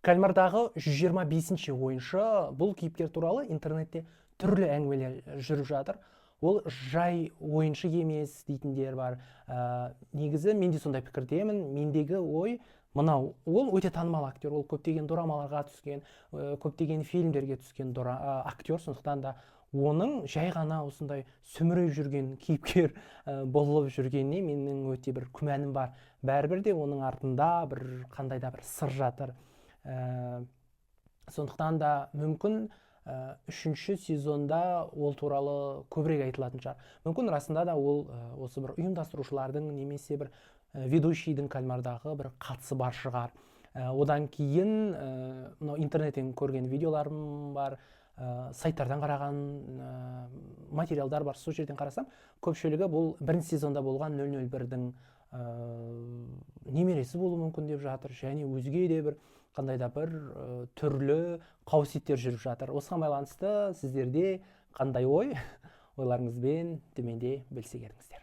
Кальмардағы 125-ші ойыншы. Бұл кейіпкер туралы интернетте түрлі әңгімелер жүріп жатыр. Ол жай ойыншы емес дейтіндер бар. Негізі мен де сондай пікірдемін. Мендегі ой мынау: ол өте танымал актер, ол көптеген дорамаларға түскен, көптеген фильмдерге түскен актер. Сондықтан да оның жай ғана осындай сүмірейіп жүрген кейіпкер болып жүргеніне менің өте бір күмәнім бар. Бәрібір де оның артында бір қандай да бір сыр жатыр. Сондықтан да мүмкін үшінші сезонда ол туралы көбірек айтылатын шығар. Мүмкін, расында да ол осы бір ұйымдастырушылардың немесе бір ведущийдің кальмардағы бір қатысы бар шығар. Одан кейін мынау интернеттен көрген видеоларым бар, сайттардан қараған материалдар бар. Сол жерден қарасам, көпшілігі бұл бірінші сезонда болған 001-дің немересі болуы мүмкін деп жатыр және өзге де бір қандай да бір түрлі қауесеттер жүріп жатыр. Осыған байланысты сіздерде қандай ой? Ойларыңызбен төменде бөлісе кетіңіздер.